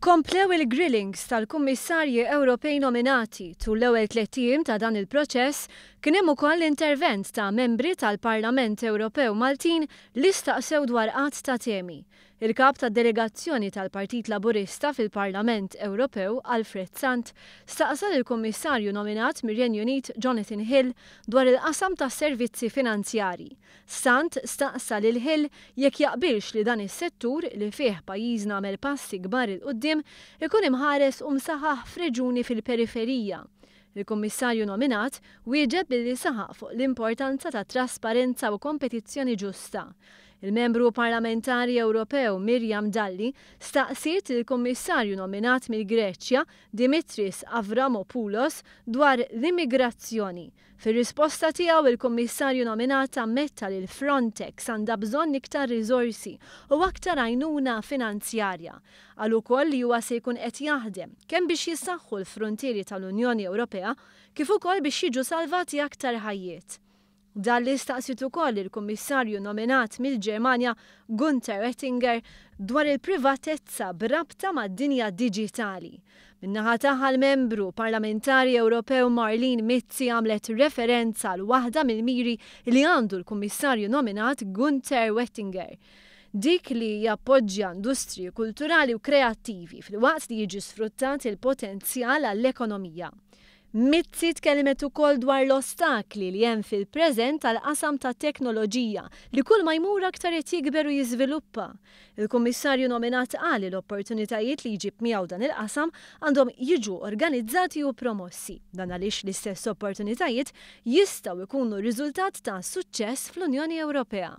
Komplew il-grillings tal-Kummissarji Ewropej nominati. Tul l-ewwel tlett ijiem ta' dan il-proċess kien hemm ukoll l-intervent ta' membri tal-Parlament Ewropew Maltin li staqsew dwar għadd ta' temi. Il-Kap tad-Delegazzjoni tal-Partit Laburista fil-Parlament Ewropew, Alfred Sant, staqsa lill-Kummissarju nominat mir-Renju Unit Jonathan Hill dwar il-qasam tas-servizzi finanzjarji. Sant staqsa lil Hill jekk jaqbilx li dan is-settur, li fih pajjiżna għamel passi kbar 'il quddiem, ikun imħares u msaħħaħ f'reġuni fil-periferija. Il-Kummissarju nominat wieġeb billi saħaq fuq l-importanza ta' trasparenza u kompetizzjoni ġusta. Il-Membru Parlamentari Ewropew Miriam Dalli staqsiet lill-Kummissarju nominat mill-Greċja, Dimitris Avramopoulos, dwar l-immigrazzjoni. Fir-risposta tiegħu, il-Kummissarju nominat ammetta li l-Frontex għandha bżonn iktar riżorsi u aktar għajnuna finanzjarja. Qal ukoll li huwa se jkun qed jaħdem kemm biex jissaħħu l-fruntieri tal-Unjoni Ewropea kif ukoll biex jiġu salvati aktar ħajjiet. Dalli staqsiet ukoll lill-Kummissarju nominat mill-Ġermanja Gunther Oettinger dwar il-privatezza b'rabta mad-dinja diġitali. Min-naħa tagħha l-Membru Parlamentari Ewropew Marlene Mizzi għamlet referenza għal waħda mill-miri li għandu l-Kummissarju nominat Gunther Oettinger, dik li jappoġġja industriji kulturali u kreattivi filwaqt li jiġi sfruttat il-potenzjal għall-ekonomija. Mizzi tkellmet ukoll dwar l-ostakli li hemm fil-preżent għall-qasam tat-teknoloġija li kull ma jmur aktar qed jikber u jiżviluppa. Il-Kummissarju nominat qal li l-opportunitajiet li jġib miegħu dan il-qasam għandhom jiġu organizzati u promossi. Dan għaliex l-istess opportunitajiet jistgħu jkunu riżultat ta' suċċess fl-Unjoni Ewropea.